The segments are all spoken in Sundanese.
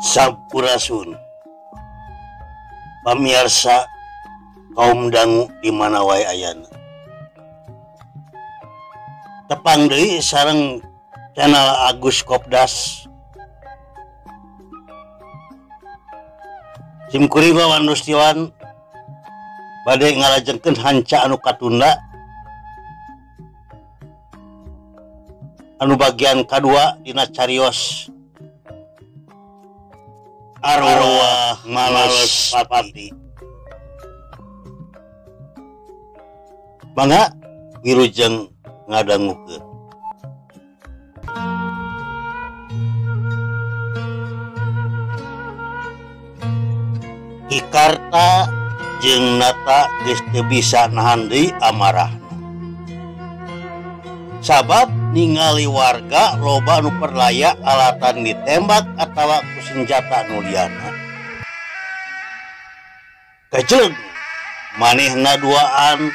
Sampurasun pamiarsa kaum dangu di mana wae ayana. Tepang deui sareng channel Agus Kopdas. Simkuring Wawan Rustiwan bade ngalajengkeun hanca anu katunda anu bagian kadua dina carios Arwah Males Pati. Mangga wilujeng ngadangukeun. Ki Karta jeung Nata geus teu bisa nahan deui amarahna. Sabab ningali warga loba nu perlaya alatan ditembak atawa ku senjata nu liana. Kejeng manehna duaan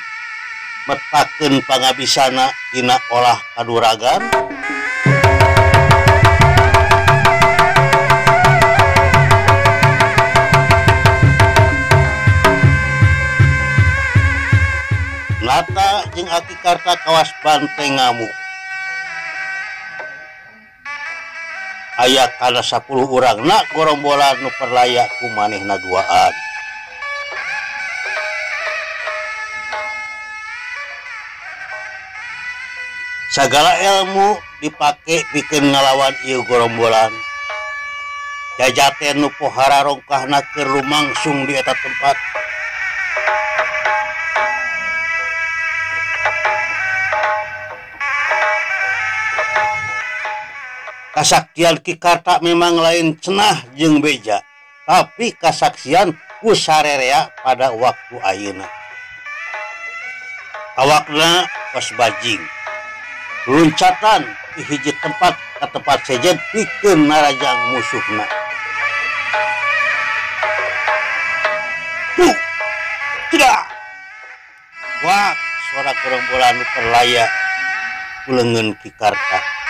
metakeun pangabisana dina olah kaduragan. Nata jeung Aki Karta kawas banteng ngamuk. Aya kana 10 urangna gorombolan nu perlaya ku manehna duaan. Sagala ilmu dipake pikeun ngalawan ieu gorombolan. Jajaten nu pohara rongkahna keur lumangsung di eta tempat. Kasaktian Ki Karta memang lain cenah jeung beja, tapi kasaksian ku sarerea pada waktu ayeuna. Awakna kos bajing, luncatan di hiji tempat ka tempat sejen pikeun narajang musuhna. Tuh, tidak. Wah, suara gerombolan nu perlaya ku leungeun Ki Karta.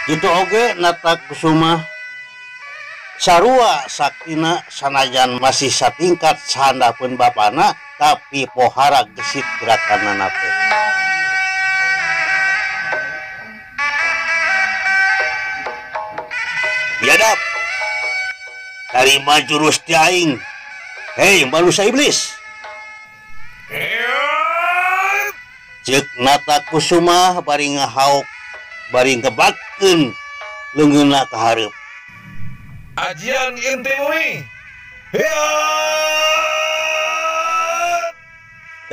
Kitu oge Nata Kusuma sarua saktina sanajan masih satingkat sahandapeun bapana tapi pohara gesit gerakanna teh. Biadab, tarima jurus ti aing. Hei manusia iblis. Ceuk Nata Kusuma bari ngahaok bari ngebatkeun leungeunna ka hareup. Ajian inti bumi.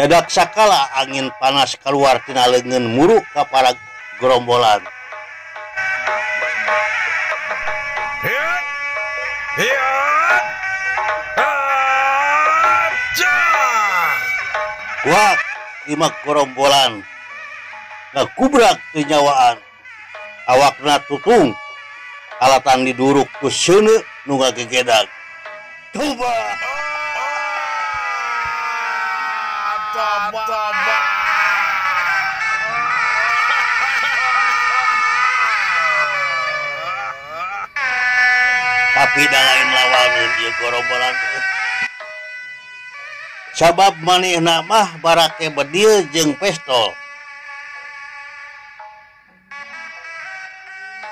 Dadak sakala angin panas keluar tina leungeun muruk ka para gerombolan. Kuat lima gerombolan ngakubrak teu nyawaan. Awakna tutung alatan diduruk ku seuneu nu ngagegedag. Coba. Tapi da lain lawaneun ieu gorombolan. Sabab manehna mah barake bedil jeung pistol.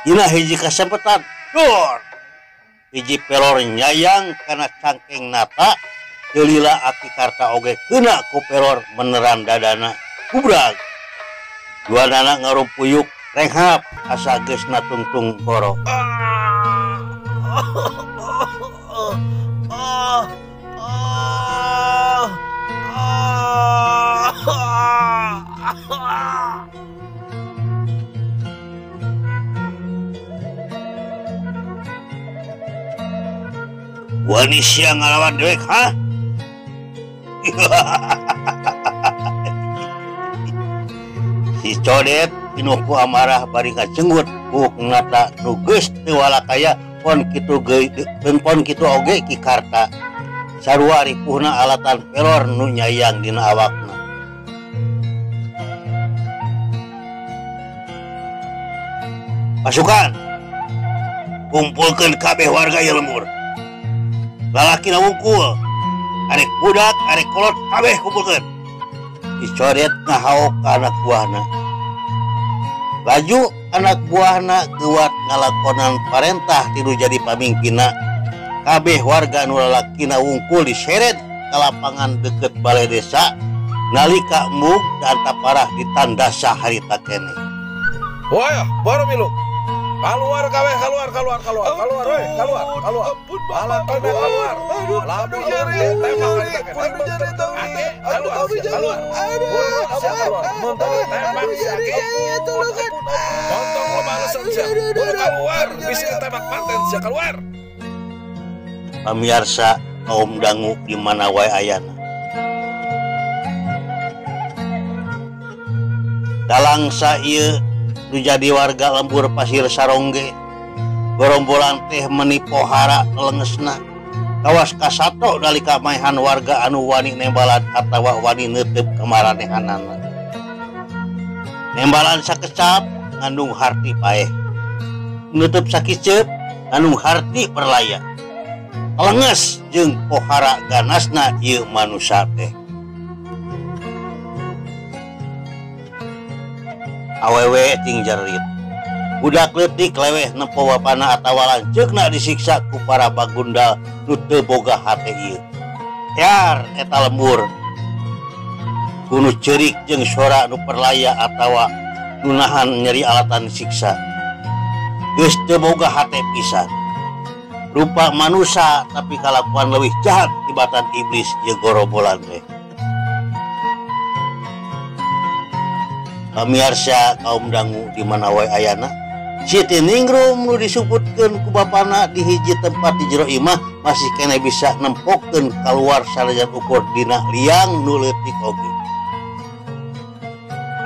Dina hiji kasempatan, dor. Hiji pelor nyayang kana cangkeng Nata, teu lila Aki Karta oge keuna ku pelor meneran dadana. Kubrag. Dua nana ngarumpuyuk renghap asa geusna tungtung horo. Wani sia ngalawan dewek, ha? Si Codet pinuh ku amarah bari ngacenggut buuk Nata nu geus teu walakaya pon kitu geuy pon kitu oge Ki Karta. Sarua ripuhna alatan pelor nu nyayang dina awakna. Pasukan, kumpulkeun kabeh warga ieu lembur. Lalaki wungkul, arek budak, arek kolot kabeh kumpulkeun. Si Codet ngahaok ka anak buahna. Laju anak buahna geuwat ngalakonan parentah ti nu jadi pamingpinna. Kabeh warga nu lalakina wungkul diseret ka lapangan deket balai desa nalika embung dan parah ditandasa harita keneh. Wah, baru milu. Keluar kabeh, keluar, keluar, keluar, keluar, weh, keluar, keluar. Lalakina keluar. Aduh, jari, tembak, jari, aduh, keluar, keluar. Tembak, tolongan. Montong lo balesan sia. Buru keluar, bisa tembak manten sia keluar. Pamiarsa kaum dangu di mana wae ayana. Dalangsa ieu nu jadi warga lembur Pasir Sarongge. Gorombolan teh meni pohara leungeusna. Kawas kasato nalika maehan warga anu wani nembalan atawa wani neuteup kamaranehanana. Nembalan sakecap ngandung harti paeh. Neuteub sakiceup ngandung harti perlaya. Lenges jeung pohara ganasna ieu manusa teh. Awewe ting jerit. Budak leutik leweh nempo bapana atawa lanceukna disiksa ku para bagundal nu teu boga hate ieu. Tear eta lembur. Ku nu ceurik jeung sora nu perlaya atawa nu nahan nyeri alatan disiksa. Geus teu boga hate pisan. Rupa manusia tapi kalakuan leuwih jahat tibatan iblis jeung gorobolan teh. Pamiarsa kaum dangu di mana wae ayana, Siti Ningrum nu disuputkeun ku bapana di hiji tempat di jero imah masih keneh bisa nempokeun kaluar sanajan ukur dina liang nu leutik oge.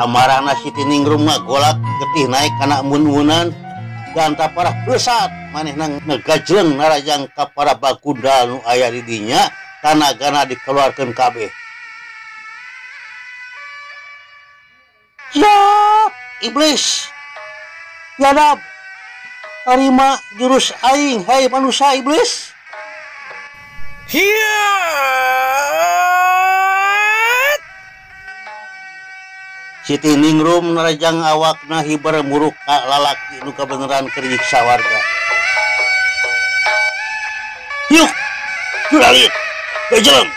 Amarahna Siti Ningrum ngagolak getih naik kana mun-munan ganta parah besat manehna ngegajleng narajang ka para bagundal nu aya di dinya tanagana dikeluarkeun kabeh. Ya iblis, yadab, tarima jurus aing, hai manusia iblis. Hiat! Siti Ningrum narajang awakna hiber muruk ka lalaki nu kabeneran keur nyiksa warga. Yuk, juralit, gejleng,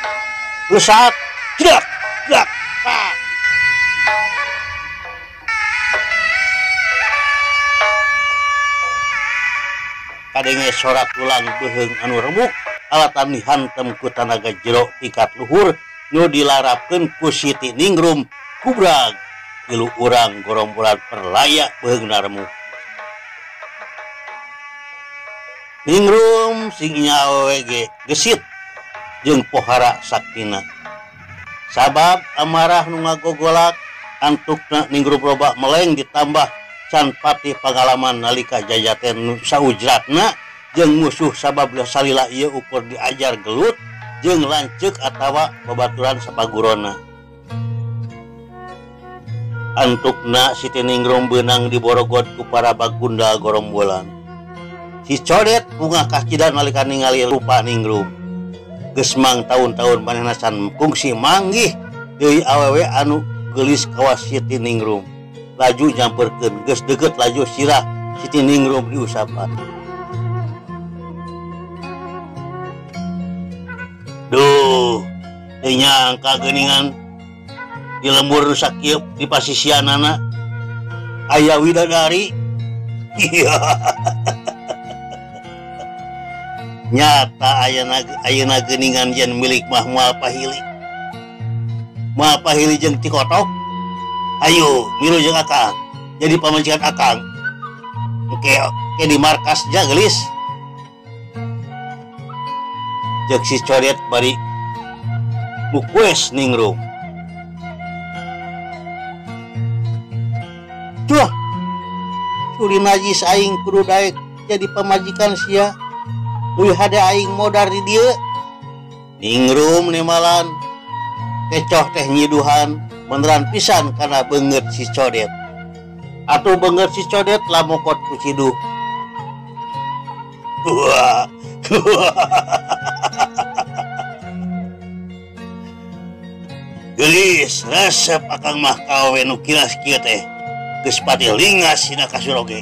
lesat, jedak, jedak, pak. Kadenge sora tulang beuheung anu remuk alatan dihantem ku tanaga jero tingkat luhur nu dilarapkeun ku Siti Ningrum kubrag tilu urang gorombolan perlaya beuheungna remuk. Ningrum sing nya awewe ge gesit jeung pohara saktina. Sabab amarah nu ngagogolak antukna Ningrum loba meleng ditambah can pati pengalaman nalika jajaten nu saujratna jeung musuh sabab salila ieu ukur diajar gelut jeung lanceuk atawa babaturan sapagurona. Antukna Siti Ningrum beunang diborogot ku para bagundal gorombolan. Si Codet bungah kacidan nalika ningali rupa Ningrum. Geus mang taun-taun manehna can kungsi manggih deui awewe anu geulis kawas Siti Ningrum. Laju nyamperkeun geus deukeut laju sirah Siti Ningrum diusapan. Duh, teu nyangka geuningan di lembur nu sakieu di pasisianana aya widadari. Nyata ayeuna geuningan yen milik mah moal pahili. Moal pahili jeung Cikotok. Ayo, milu jeung akang. Jadi pamajikan akang. Engke di markas ja geulis. Jeung si Codet bari mukues Ningrum. Cuah. Curi najis aing kudu daek jadi pamajikan sia. Leuwih hade aing modar di dieu. Ningrum nemalan. Kecoh teh nyiduhan. Beneran pisan karena beungeut si Codet. Atuh beungeut si Codet lamokot ku ciduh. Wah. Geulis resep akang mah kawe nu kilas kieu teh. Geus pati lingas dina kasur oge.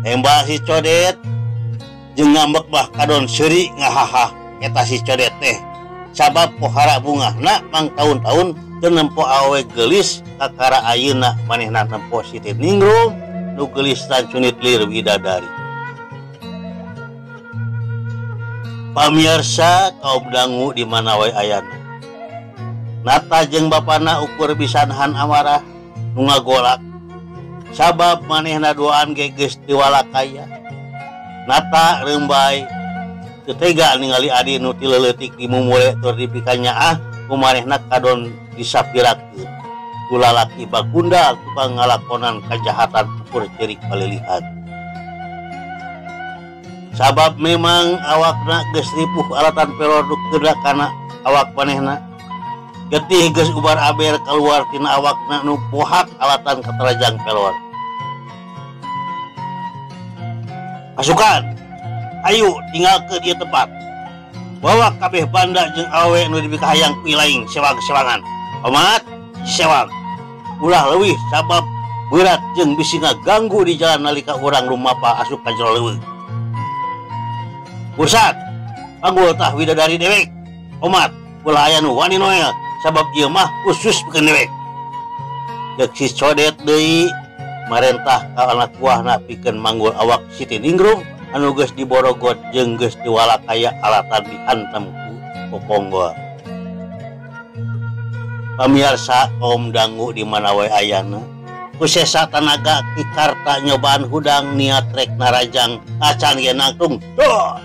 Tembak si Codet jeung ngambek mah kadon seuri ngahahah eta si Codet teh. Sabab pohara bungahna mang taun-taun teu nempo awewe geulis kakara ayeuna manehna nempo Siti Ningrum nu geulis rancunit lir widadari. Pamirsa kaum dangu di mana wae ayana. Nata jeung bapana ukur bisa nahan amarah nu ngagolak. Sabab manehna duaan ge geus diwalakaya. Nata reumbay teu tega ningali adi nu ti leutik dimumule tur dipikanyaah ku manehna kadon disapirakeun. Ku lalaki bagundal tukang ngalakonan kajahatan ukur ceurik palilihan. Sabab memang awakna geus ripuh alatan pelor nu keuna kana awak manehna. Getih geus ubar aber kaluar tina awakna nu bohak alatan katarajang pelor. Pasukan, ayo tinggalkeun ieu tempat. Bawa kabeh banda jeung awewe nu dipikahayang ku ilaing sewang-sewangan. Omat, sewang. Ulah leuwih sabab berat jeung bisi ngaganggu di jalan nalika urang lumapa asup ka jero leuweung. Bursat, panggul tah widadari dewek. Omat, ulah aya nu wani noel sabab ieu mah khusus pikeun dewek. Deuk si Codet deui marentah ka anak buahna pikeun manggul awak Siti Ningrum anu geus diborogot jeung geus diwalakaya alatan dihantam ku poponggol. Pamirsa kaum dangu di mana wae ayana. Ku sesa tanaga Ki Karta nyobaan hudang niat rek narajang acan ge nangtung. Duh!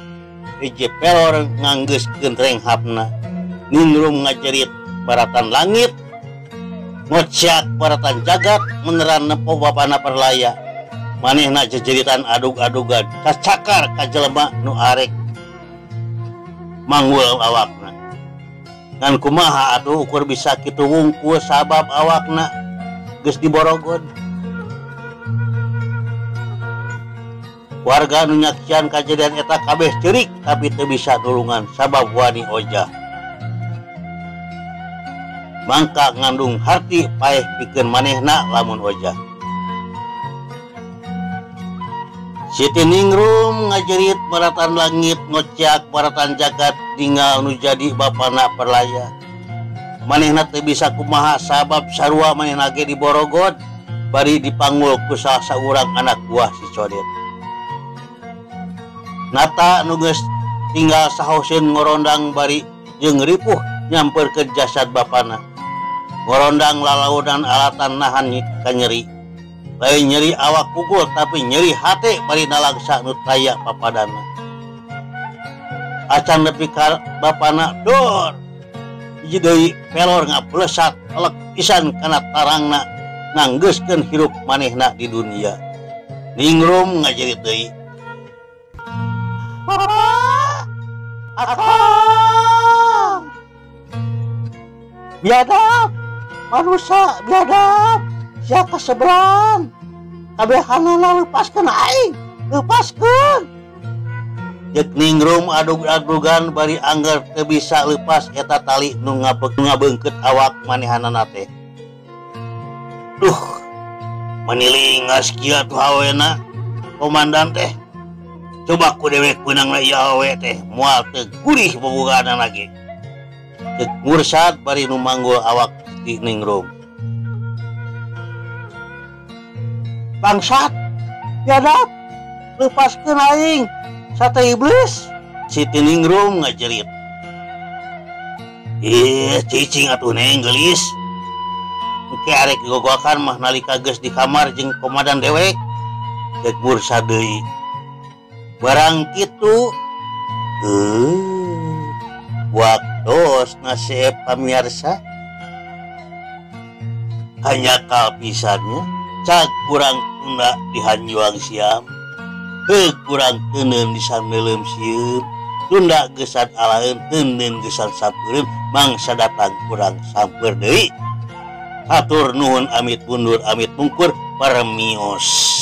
Hiji pelor nganggeuskeun renghapna. Ningrum ngajerit baratan langit, ngociak baratan jagat, meneran nempo bapana perlaya. Manehna jejeritan adug-adugan cacakar ka jelema nu arek manggul awakna. Ngan kumaha atuh ukur bisa kitu wungkul sabab awakna geus diborogod. Warga nu nyaksian kajadian eta kabeh ceurik tapi teu bisa nulungan sabab wani ojah. Mangka ngandung harti paeh pikeun manehna lamun ojah. Siti Ningrum ngajerit baratan langit ngociak baratan jagat tinggal nu jadi bapana perlaya. Manehna teu bisa kumaha sabab sarua manehna ge diborogod bari dipanggul ku salah saurang anak buah si Codet. Nata nu geus tinggal sahoseun ngorondang bari jeung ripuh nyamperkeun jasad bapana. Ngorondang lalaunan alatan nahan ka nyeri. Lain nyeri awak pukul tapi nyeri hate bari nalangsa nu taya papadana. Acan nepi ka bapana dor. Hiji deui pelor ngablesat elek pisan kana tarangna nganggeuskeun hirup manehna di dunia. Ningrum ngajerit deui. Akang! Biadab! Manusia biadab! Sia kaseberan! Kabehanana lepaskeun aing! Lepaskeun! Jeung Ningrum adug-adugan bari angger teu bisa lepas eta tali nu ngabeungkeut awak manehanana teh. Duh, manilingas kieu atuh awena komandan teh. Coba ku dewek beunangna ieu awewe teh moal teu gurih bobogaanana ge. Ceuk Mursad bari nu manggul awak Siti Ningrum. Bangsat, biadab, lepaskeun aing, sate iblis. Siti Ningrum ngajerit. Ih, cicing atuh neng geulis. Engke arek digogoakan mah nalika geus di kamar jeung komandan dewek. Ceuk Mursad deui. Barang kitu, waktos nasib pamirsa hanya kal pisannya cak kurang tunda dihanjuang siam, ke kurang teuneun disameleum sieum, tunda gesan alaeun teuneun gesan sampeureun, mangsa datang kurang samper deui. Hatur nuhun amit mundur amit mungkur. Permios.